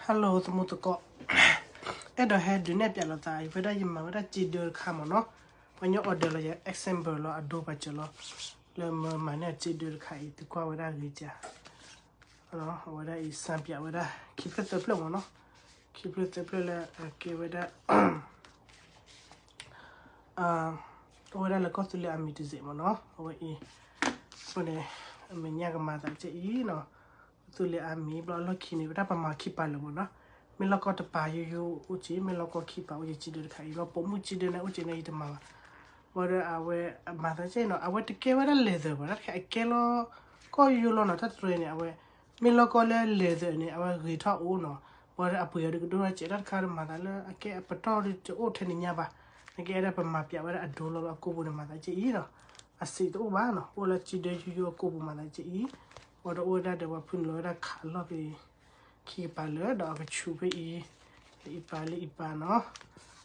Hello သမူသကိး, အဲၣ်ဒိးဟဲဒုးနဲၣ်ပၠးလိာ်သး ယဝဲဒၣ်ယမၤဝဲဒၣ်စ့ဒၢတခါမ့ၢ်နီၤ, ပှၤညီ order လီၤယၤ example လီၤ အဒိပာ်စၢၤလီၤ, လၢမၤန့ၢ်စ့ဒၢတခါအံၤ သုကွၢ်ဝဲဒၣ်ဂ့ၤကၢ်, အဝဲဒၣ်အံၤ စၢ်ပၠးဝဲဒၣ် ခံဖျၢၣ်သၢဖျၢၣ်မ့ၢ်နီၤ, ခံဖျၢၣ်သၢဖျၢၣ်လၢအကဲဝဲဒၣ် အိၣ်ဝဲဒၣ်လၢကီၢ်သူလ့ၤအါမံၤတစဲးမ့ၢ်နီၤ, အဝဲအံၤ, အဃိန့ၣ် အမဲာ်ညါကမၤသးကဲအံၤနီၤ, ကီၢ်သူလ့ၤအါမံၤ ဘျီအလီၢ်ခံန့ၣ် ဝဲဒၣ်ပမၤခံပၤလၢာ်မ့ၢ်နီၤ, မ့ၢ်လီၢ်ကီၢ်တပၤယိယိအိၣ်က့ၤ, မ့ၢ်လီၢ်ကီၢ်ခံပၤအိၣ်က့ၤ စ့ဒၢတခါအံၤ ဘျီပိာ်မုၣ်စ့ဒၢန့ၣ်အိၣ်က့ၤန့ၣ် ယတမၤဘၣ်, ဘၣ်ဒီးအဝဲမၤသးကဲအံၤနီၤ, အဝဲတကဲဝဲဒၣ် leather ဘၣ် တၢ်တခါအကဲလီၤ ကီၢ်ယိယိလီၤနီၤ, တၢ်တြဲၤန့ၣ် အဝဲ မ့ၢ်လီၢ်ကီၢ်လၢ leather န့ၣ် အဝဲဂ့ၤထီၣ်အိၣ်နီၤ, ဘၣ်ဒီးအပှ့ၤအီၤဒုးကဒိၣ်ထီၣ်စဲး တၢ်တခါတမၤသးလၢအကဲအပတီၢ်ဒုးတအိၣ်ထဲန့ၣ်ညါဘၣ်, နကအဲၣ်ဒၣ်ပမၤပၠးဝဲဒၣ်အဒိလီၤလၢအကိာ်ပူၤန့ၣ် မၤသးကဲအံၤနီၤ, အစ့းတအိၣ်ဘၣ်နီၤ, အိၣ်လၢစ့ဒၢယိယိအကိာ်ပူၤ မၤသးကဲအံၤ, ဘၣ်ဒီးအိၣ်ဝဲဒၣ်ဒီးပှၤဖုန့ၣ်လီၤဝဲဒၣ်ခးလီၢ်ဖဲ ခံကပၤလၢာ် ဒီးအကဆူးဖဲအံၤ, လၢအံၤပၤလၢအံၤပၤနီၤ,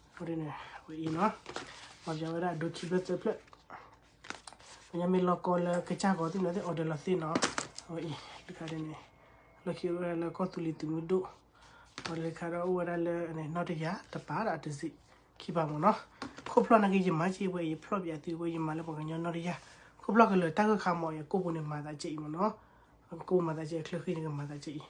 အဃိန့ၣ် အဝဲအံၤနီၤ, မၤပၠးဝဲဒၣ်အဒိခံဖျၢၣ်သၢဖျၢၣ်, ပှၤညီမ့ၢ်လီၢ်ကီၢ်လၢကစၢ်ဂီၤသ့ၣ်နီၤသ့ၣ် order လီၤသ့ၣ်နီၤ, အဝဲအံၤ တခါန့ၣ်, လီၢ်ခံအိၣ်ဝဲဒၣ်လၢကီၢ်သူလ့ၤသုးမုၢ်ဒိၣ်, အဝဲတခါဒီးအိၣ်ဝဲဒၣ်လၢ နီတယၤတပၤဒီးအတစ့းခံပၤမ့ၢ်နီၤ, ခိၣ်ဖျီၣ်နာ်က့ယမၤကဲအံၤဝဲအံၤ ဖျီၣ်ပၠးသုဝဲ ယမၤလၢပှၤကညီနီတယၤ, ခိၣ်ဖျီၣ်ကလၢာ်တၢ်ဂၢၢ်ခါမ့ၢ်အံၤ အကိာ်ပူၤန့ၣ်မၤသးကဲအံၤမ့ၢ်နီၤ, အကိာ်မၤသးကဲအချၢဃံန့ၣ်ကမၤသးကဲအံၤ,